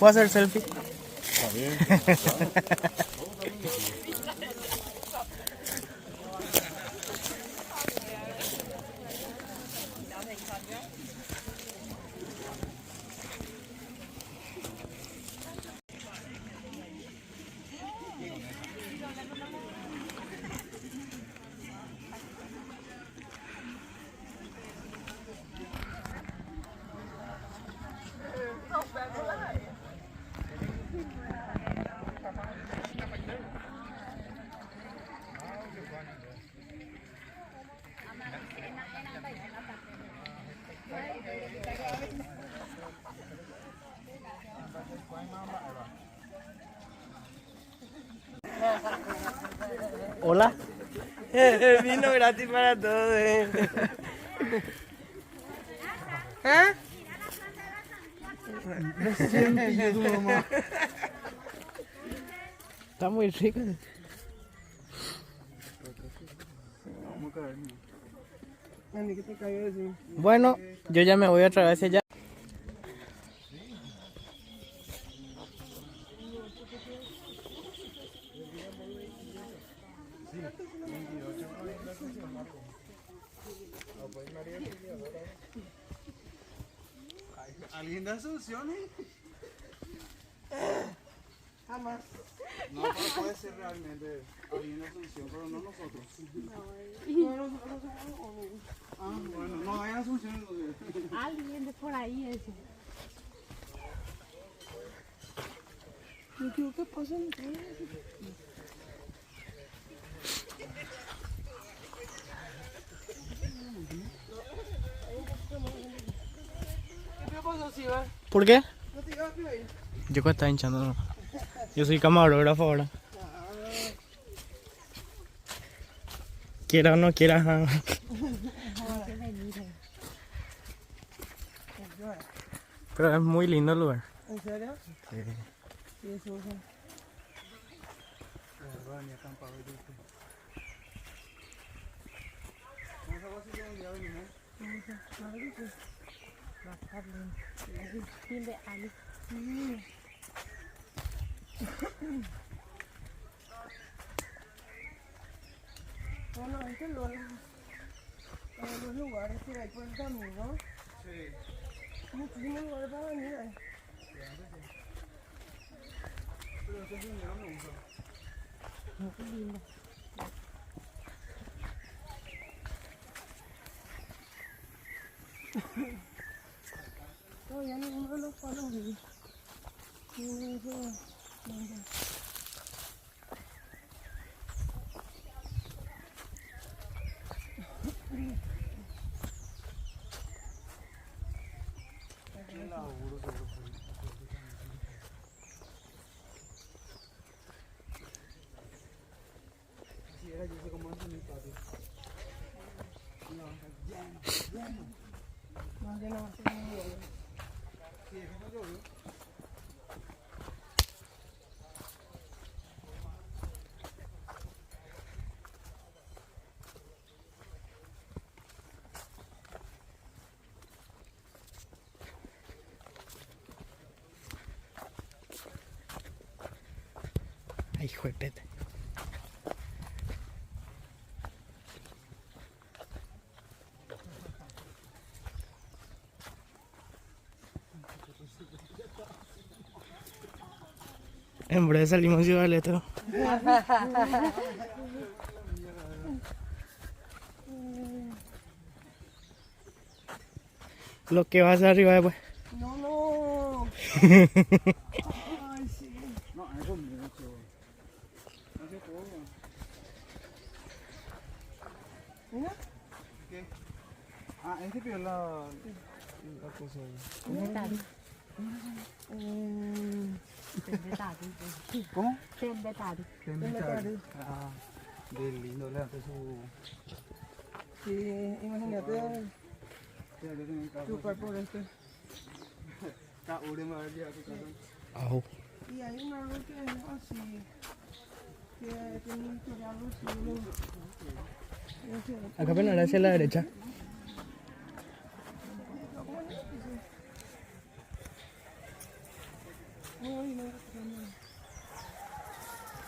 ¿Puedo hacer selfie? Hola. Vino gratis para todos. Eh. ¿Eh? Está muy rico. Bueno, yo ya me voy otra vez allá. ¿Alguien da soluciones? Jamás. No, pero puede ser realmente alguien de Asunción, pero no nosotros. Ah, bueno, no hay Asunción entonces. Alguien de por ahí ese. Yo quiero que pasen. ¿Qué pasó, Siva? ¿Por qué? No te ibas a ir. Yo que estaba hinchando. no. Yo soy camarógrafo ahora. Quiera o no quiera. ajá. Pero es muy lindo el lugar. ¿En serio? Sí. Sí, eso es. Fin de año. Bueno, este lugar, los lugares que hay por el camino. Sí, Muchísimos lugares para venir. eh. pero este sendero me gusta. Todavía ninguno de los palos vi. Ninguno de esos montes. Qué laburo, seguro fue. Así era, yo sé cómo es mi patio. Una banca llena, llena. Más lleno, más lleno. Sí, es que no llovió. Ay, hijo de pete. En breve salimos Ciudad del Este. Lo que va a hacer arriba después. No, no. Ay, sí. No, eso es mucho. No se puede. Mira. ¿Qué? Ah, este pidió la, la cosa ahí. ¿Cómo? Tembetari. Tembetari. Ah, de lindo, le hace su... Sí, imagínate Sí, yo tengo en casa. chupar por este. Caure me va a llevar a tu casa. Au. Y hay un árbol que es así, que tiene una historia algo así. No, no sé. Acá apenas hacia la derecha. ¿Cómo es?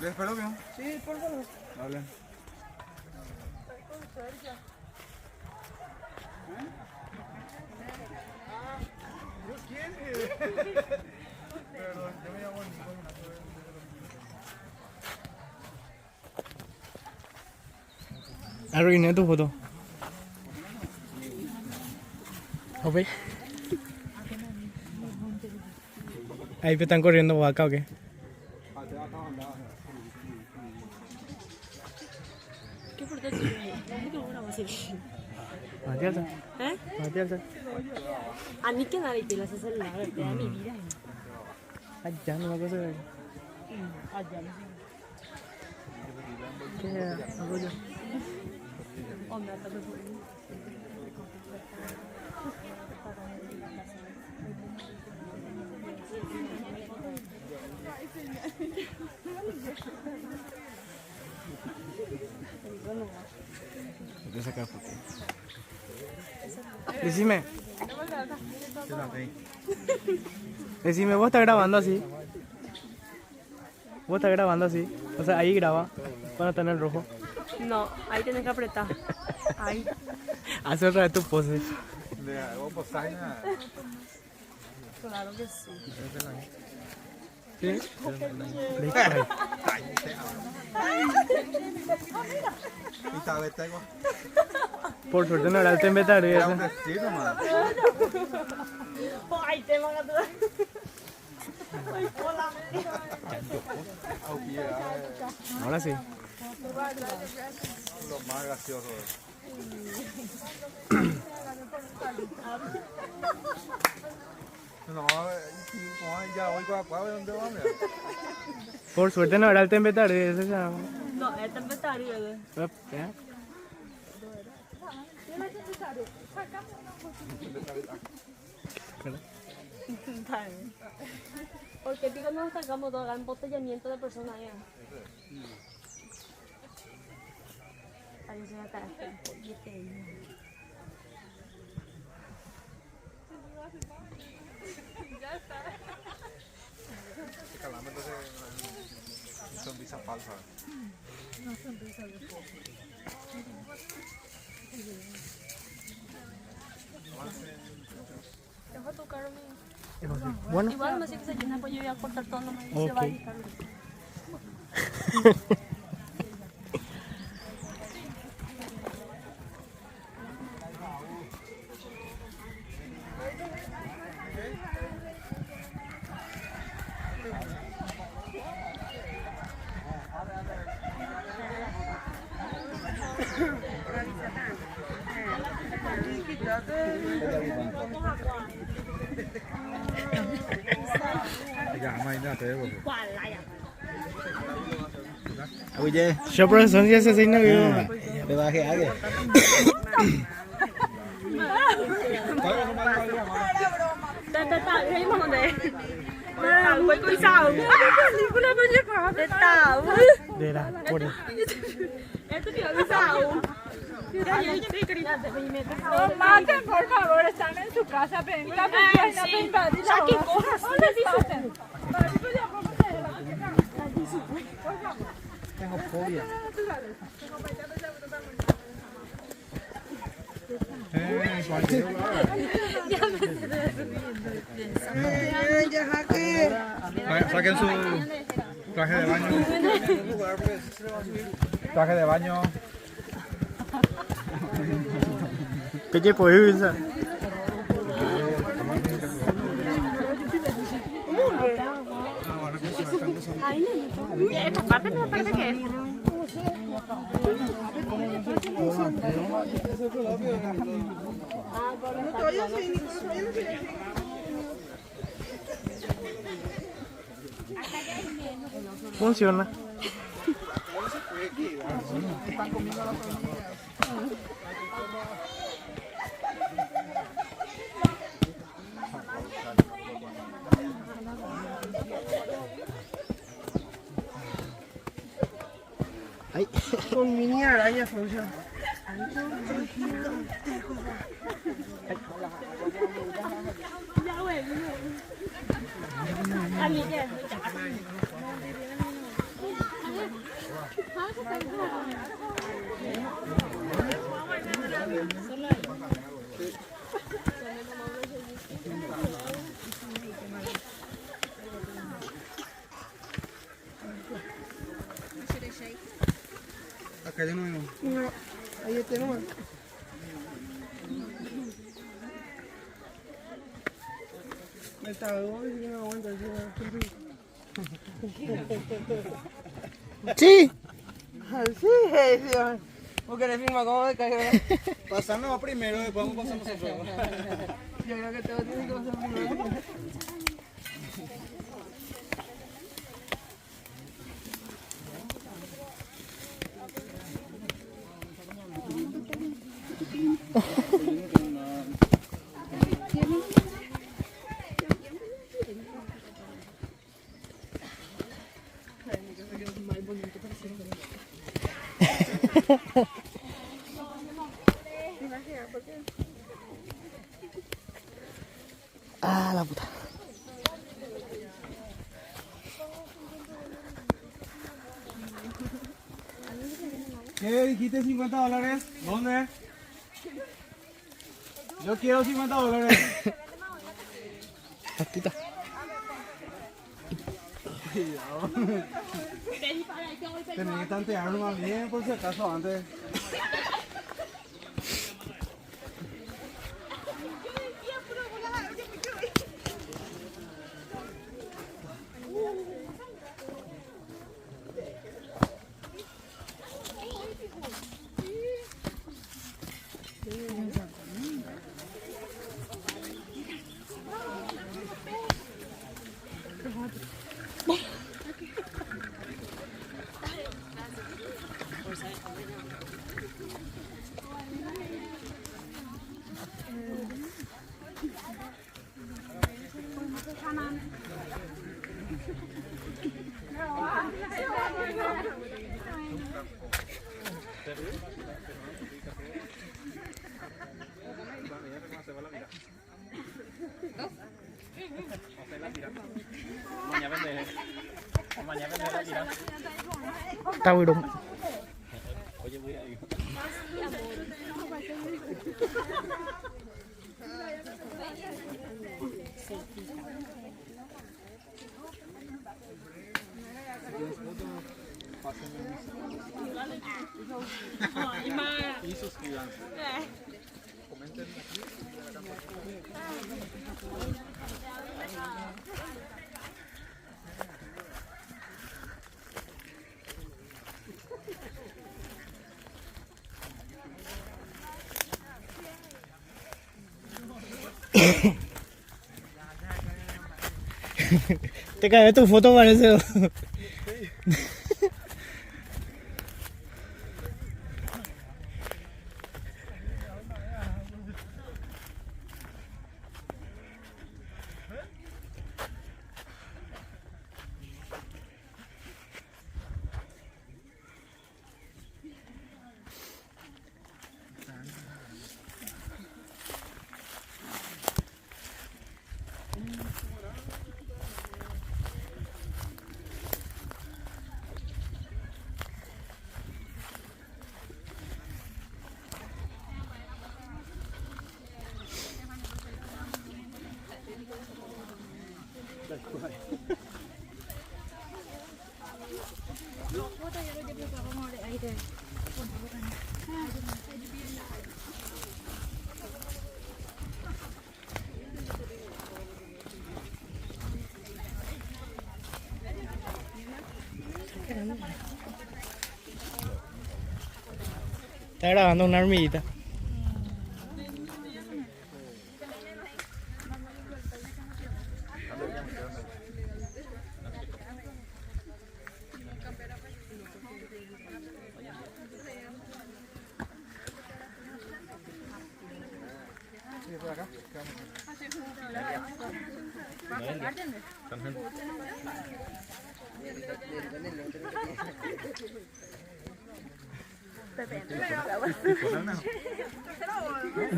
¿Le espero que no? Sí, por favor. Dale. ¿Yo quién? Perdón, yo me llamo Nico. Arruiné tu foto. Ok. Ahí te están corriendo vaca o qué? ¿Qué por qué? Matialta. ¿Eh? Matialta. A mí que nadie te las hace la verdad de mi vida. Allá no me acuerdo. Allá no sé. ¿Qué hago yo? Hombre, hasta que fue. Voy a sacar foto. Decime. Decime, vos estás grabando así. Vos estás grabando así. O sea, ahí graba. Cuando está en el rojo. No, ahí tenés que apretar. Ahí. Hace otra vez tu pose. Le hago posaje. Claro que sí. ¿Sí? Y tal vez tengo. Por suerte no era el tembetary Era un ese. vestido, man. Ay, te van a tocar. Ahora sí. Lo más gracioso. No, ya voy para ¿dónde va? Mira. Por suerte no era el tembetary ese ya. No, es tempestario. ¿eh? ¿Eh? Porque pico nos sacamos todo acá embotellamiento de personas ya. Ahí se va a caer. Calambre, entonces, sonrisa falsa. Deja tocar mi. Bueno. Igual no sé que se llena, pues yo voy a cortar todo nomás y se va a Ok. editar. Ya, imagínate, Oye, Yo profesor ya se asigna vivo. me bajé algo. De la por No maten, por favor, están en su casa, venga, venga, Tengo fobia. Saquen su traje de baño. Traje de baño. ¿Qué tipo es esa? Esta parte no parece que es. Funciona. Ay. Con mini araña funciona. A mí ya. Acá ya no veo. No, ahí está nomás. Me está y no aguanta. Sí. Sí, sí. Porque le firma cómo me cayó. Pasando primero, después vamos a pasar nosotros. Yo creo que todo tiene que pasar primero. Ah, la puta. ¿Qué dijiste? ¿50 dólares? ¿Dónde? Yo quiero 50 dólares. La puta. Cuidado. Tenés que tantear nomás bien por si acaso antes. Tauro. Y suscríbanse. Comenten aquí. Te cae tu foto, parece. Está grabando una hormiguita.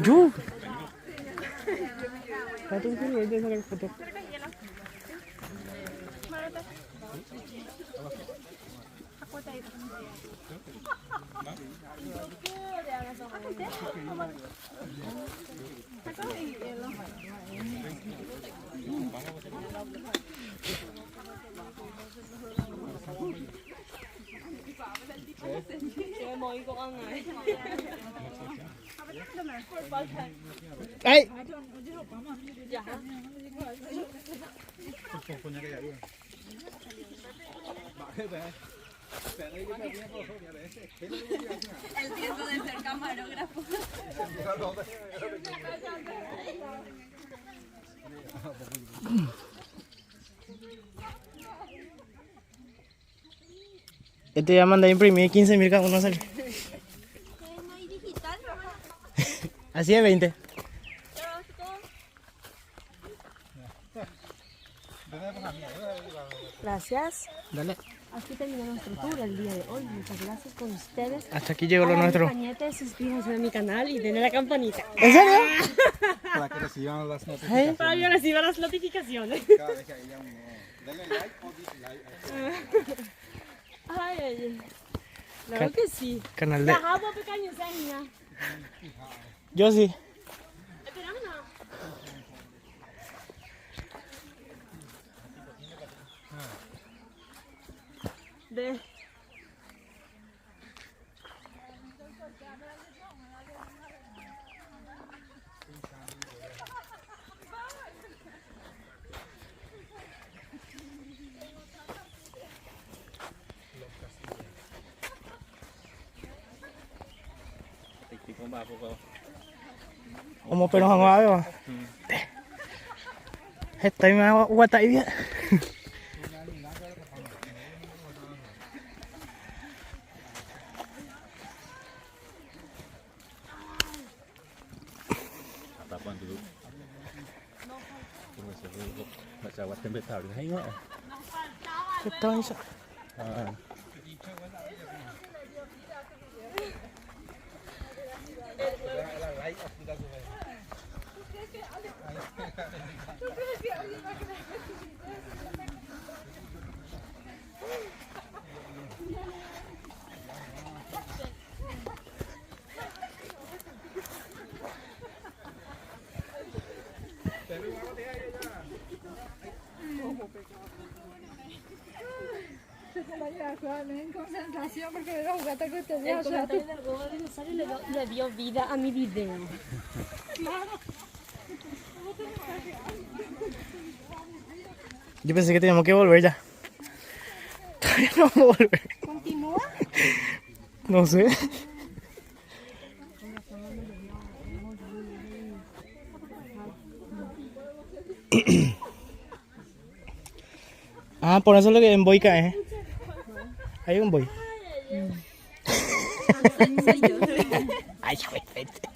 Yo. Sacar foto. Ay! El tiempo de ser camarógrafo. Este ya manda a imprimir 15.000 cada uno sale. Así es 20. Gracias. Dale. Aquí termina nuestro tour el día de hoy. Muchas gracias con ustedes. Hasta aquí llegó lo Hagan nuestro. Cañete, suscríbanse a mi canal y denle a la campanita. ¿En serio? Para que reciban las notificaciones. Para que reciban las notificaciones. Cada vez que haya un nuevo. Denle like o dislike. Ay, ay, ay. Claro que sí. Canal de. Ajá, pequeño, seña. Yo sí. De. Como pero no va. Esta misma guata ahí bien. Esto es. En concentración porque veo jugar con El comentario del huevo de dinosaurio le dio vida a mi video. Yo pensé que teníamos que volver ya. Todavía no vamos a volver. ¿Continúa? No sé. Ah, por eso lo que en Boica, ¿eh? Hay un boy. Ay, juepete.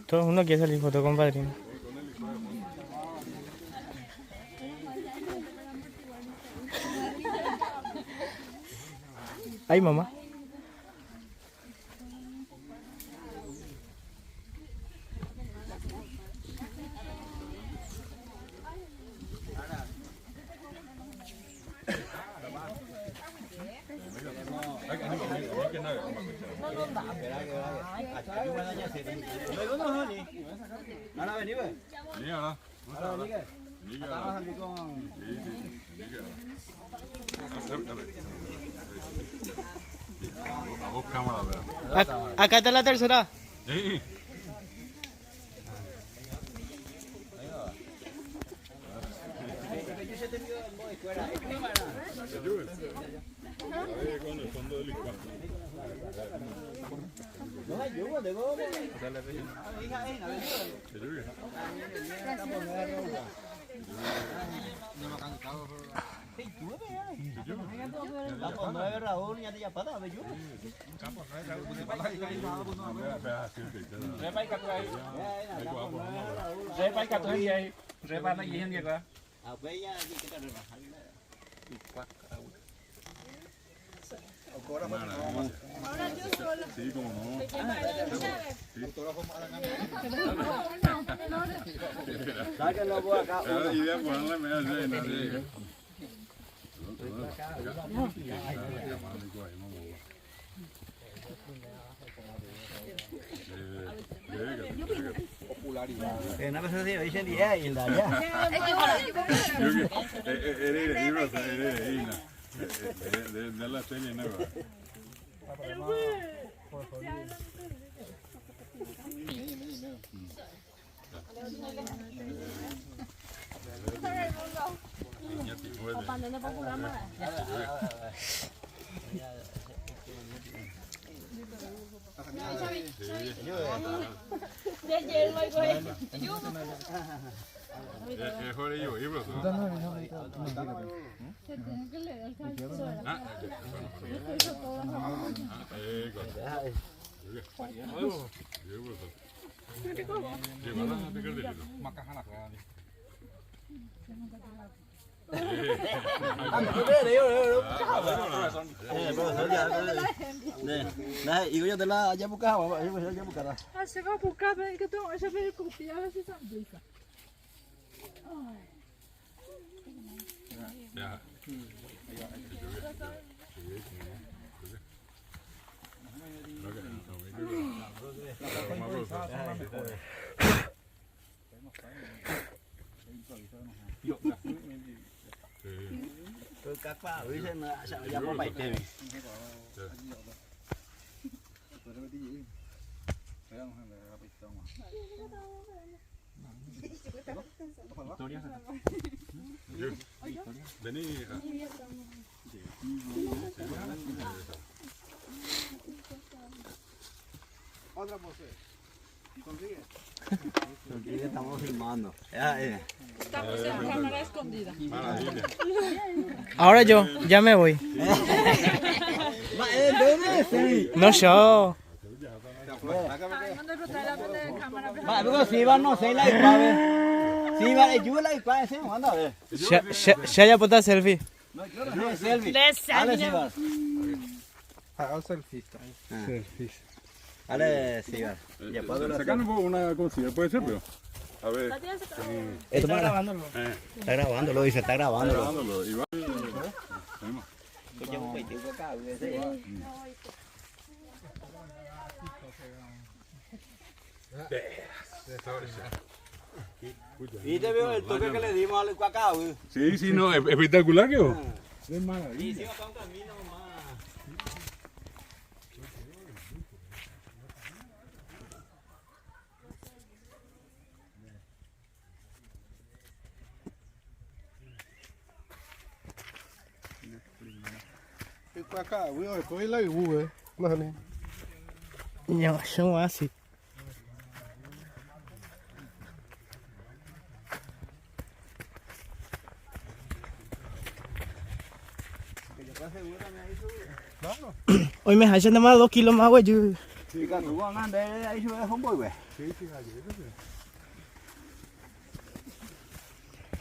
Todo el mundo quiere salir foto con padrino. Ay, mamá. Acá está la tercera. Sí, como no. Sáquenlo por acá. Era la idea ponerle media llena, sí. Una persona se dice día y la ya. De la serie nueva. Ya. Vení, hija. Otra pose. Consigue. Estamos filmando. Estamos en cámara escondida. Maravilla. Ahora yo, ya me voy. No yo. Si va, yo la ese, anda a ver. Ya ya pota selfie. Selfie. Ale, si va. Haga selfie. Selfie. Ale, si va. Ya puedo Sacanos una cosilla, puede ser, pero. A ver. Está grabándolo. Está grabándolo, dice, está grabándolo. Grabándolo. Y va. Y te veo el toque que le dimos al cacao. Sí, sí, no, espectacular quedó. De maravilla. Sí, acá un camino más. No, yo así. Hoy me hallan más 2 kilos más, güey. Yo- Sí,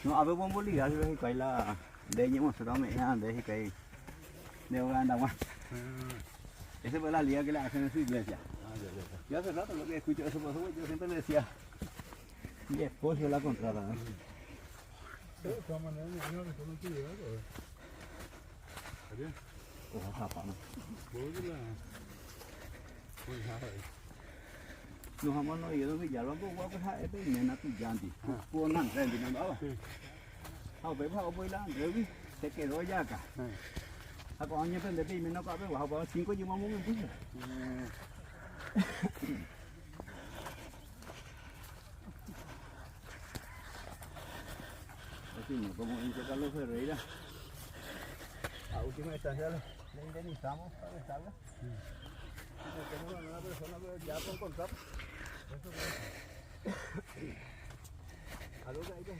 No, a ver, bombo ligar, si ves que hay la de nosotros me de que de Uganda, guau. Esa fue la liga que le hacen en su iglesia. Yo hace rato lo que escucho eso, por eso yo siempre le decía, mi esposo la contrata, ¿no? De todas maneras, me imagino que solo te lleva, Ojo, japa, ¿no? Nos vamos no yo Villalba pues guapo esa es nena tu yanti. Puo nan rendi no daba. Ah, ve pa voy la Andrés se quedó ya acá. A con año pende pi no cabe guapo pa cinco yo mamo me puse. Así no, como dice Carlos Ferreira. A última instancia le indemnizamos para que salga. Metemos a una persona, pero ya con contrato. Algo que hay que.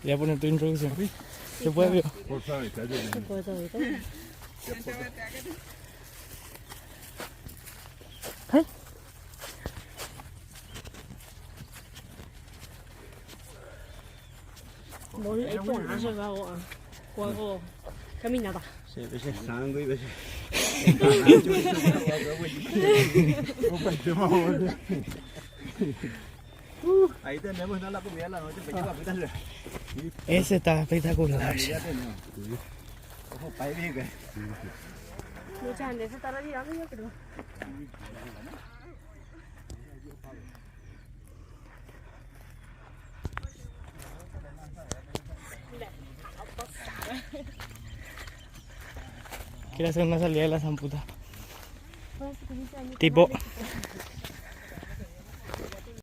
Voy a poner tu introducción. ¿Se puede, vio? Se puede todavía. ¿Eh? Voy a ir por eso, hago caminata. Ahí tenemos la comida de la noche, pecho papitas. Ese está espectacular. Ya tenemos. Ojo, pa' ahí, que. Mucha gente se está retirando, yo creo. Quiero hacer una salida de la zamputa. Tipo.